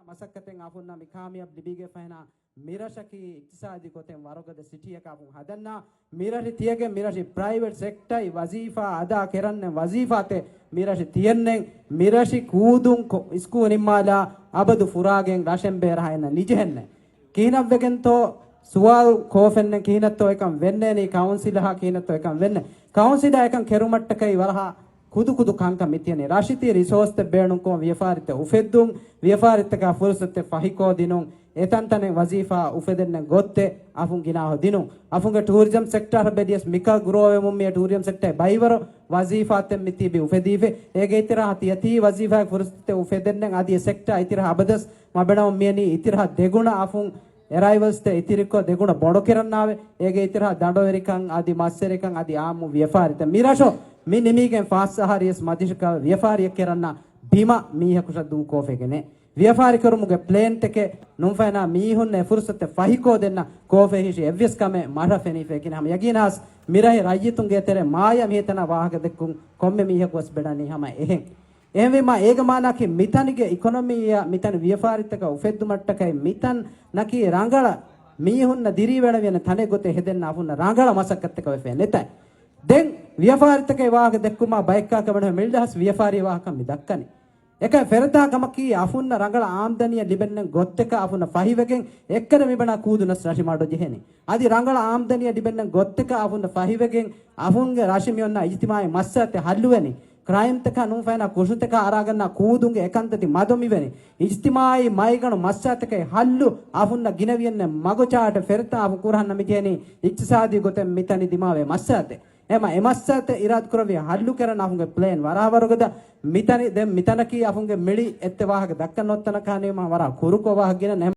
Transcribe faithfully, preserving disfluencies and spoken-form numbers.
މަސައްކަތެއް އަފުންނަށް މި ކާމިޔާބު ލިބިގެފައިނާ މިރަށަކީ އިޤްތިޞާދީ ގޮތެއް ވަރުގަދަ ސިޓީއަކަށް އަފުން ހަދަންނާ، މިރަށި ތިޔަގެ މިރަށި ޕްރައިވެޓް ސެކްޓަރ ވަޒީފާ އަދާ ކެރަންނެ ވަޒީފާތެ މިރަށި ތިޔެންނެ، މިރަށި ކޫދުން ކޮ-، ސްކޫލް ނިންމާލާ އަބަދު ފުރާގެން ރަށެން ބޭރަހައިން ނިޖެހެންނެ. ކިހިނަށްވެގެންތޯ ސުވާލު ކޯފެންނެ ކިހިނަށްތޯ އެކަން ވެންނޭނީ ކައުންސިލަހާ ކިހިނަށްތޯ އެކަން ވެންނެ. ކައުންސިލާ އެކަން ކެރުމަށްޓަކައި ވަރަހާ ކުދުކުދު ކަންކަން މިތިޔަނީ. ރަށިތީ ރިސޯސްތައް ބޭނުންކޮށް ވިޔަފާރިތައް އުފެއްދުން، ވިޔަފާރިތަކާ ފުރުސަތެއް ފަހިކޯ ދިނުން، އެތަންތަނެއް ވަޒީފާ އުފެދެންނެ ގޮއްތެއް އަފުން ގިނާހު ދިނުން. އަފުންގެ ޓޫރިޒަމް ސެކްޓަރ ބެލިޔަސް މިކަ ގްރޯވެމުން މިޔަ ޓޫރިޒަމް ސެކްޓަރ ބައިވަރު ވަޒީފާތެއް މިތީބި އުފެދީފެ. އޭގެ އިތިރާ ތިޔަތީ ވަޒީފާ ފުރުސަތެއް އުފެދެންނެ އަދި އެ ސެކްޓަރ އިތިރާ އަބަދަސް މަބެނަމުން މިޔަނީ އިތިރާ ދެގުނަ އަފުން އެރައިވަލްސްތައް އިތިރިކޮށް ދެގުނަ ބޮޑުކެރަންނާވެ، އޭގެ އިތިރާ ދަނޑުވެރިކަން އަދި މަސްވެރިކަން އަދި އާއްމު ވިޔަފާރިތައް. މި ރަށު މި ނިމީގެން ފާސް އަހަރިޔަސް މަޖިޝްކަ ވިޔަފާރިއަށް ކެރަންނަ ބިމަ މީހަކުށަށް ދޫކޯފެގެނެ. ވިޔަފާރިކުރުމުގެ ޕްލޭންތެކެ ނުންފައިނާ މީހުންނެ ފުރުސަތެއް ފަހިކޯ ދެންނަ ކޯފެ ހިށި އެއްވެސް ކަމެއް މަށަށް ފެނިފެ ކިނެ ހަމަ ޔަގީނާސް މިރަހި ރައްޔިތުންގެ ތެރެ މާޔަ މިހިތަނާ ވާހަކަ ދެއްކުން ކޮންމެ މީހަކު ވެސް ބެޑަނީ ހަމަ އެހެން. އެހެންވީމާ، އޭގެ މާނައަކީ މިތަނިގެ އިކޮނޮމީއާ މިތަނި ވިޔަފާރިތަކަށް އުފެއްދުމަށްޓަކައި މިތަން ނަކީ ރަނގަޅަށް މީހުންނަށް ދިރިއުޅެނިވިޔަނެ ތަނެއް ގޮތެއް ހެދެން އަފުންނަށް ރަނގަޅަށް މަސައްކަތްތަކަށް ވެފައެއް ނެތަ. ދެން ވިޔަފާރިތަކަށް ވާހަކަ ދެއްކުމާ ބައެއްކާކަށް ވަނަ މި އިލްދަހާސް ވިޔަފާރީ ވާހަކަ މި ދައްކަނީ. އެކަން ފެރަތާ ކަމަކީ އަފުންނަށް ރަނގަޅަށް އާމްދަނީއެއް ލިބެންނެ ގޮއްތަކަށް އަފުންނަށް ފަހިވެގެން އެއްކަލަ މިބަނާ ކޫދުނަސް ރަށި މަޑު ޖެހެނީ. އަދި ރަނގަޅަށް އާމްދަނީއެއް ލިބެންނެ ގޮއްތަކަށް އަފުންނަށް ފަހިވެގެން އަފުންގެ ރަށި މިއޮންނަ އިޖްތިމާއީ މައްސަލަތެއް ހައްލުވެނީ. ކްރައިމްތަކާ ނޫންފައިނާ ކުށުތަކާ އަރާގަންނާ ކޫދުންގެ އެކަންތައް މަދު މިވެނީ. އިޖްތިމާއީ މައިގަނޑު މައްސަލަތަކައި ހައްލު އަފުންނަށް ގިނަވިޔަންނެ މަގުޗާޓް ފެރަތާ އަފު ކުރަހަންނަ މިޖެހެނީ އިޤްތިޞާދީ ގޮތެއް މިތަނި ދިމާވޭ މައްސަލަތެއް. އެމަ އެ މައްސަލަތެއް އިރާދަކުރެއްވިޔާ ހައްލު ކެރަން އަފުންގެ ޕްލޭން ވަރާ ވަރުގަދަ. މިތަނި ދެން މިތަނަކީ އަފުންގެ މިޅި އެއްތެ ވާހަކަ ދައްކަން ނޮއްތަނަކާ ނީމަ ވަރާ ކުރުކޮށް ވާހަކަ ގިނަ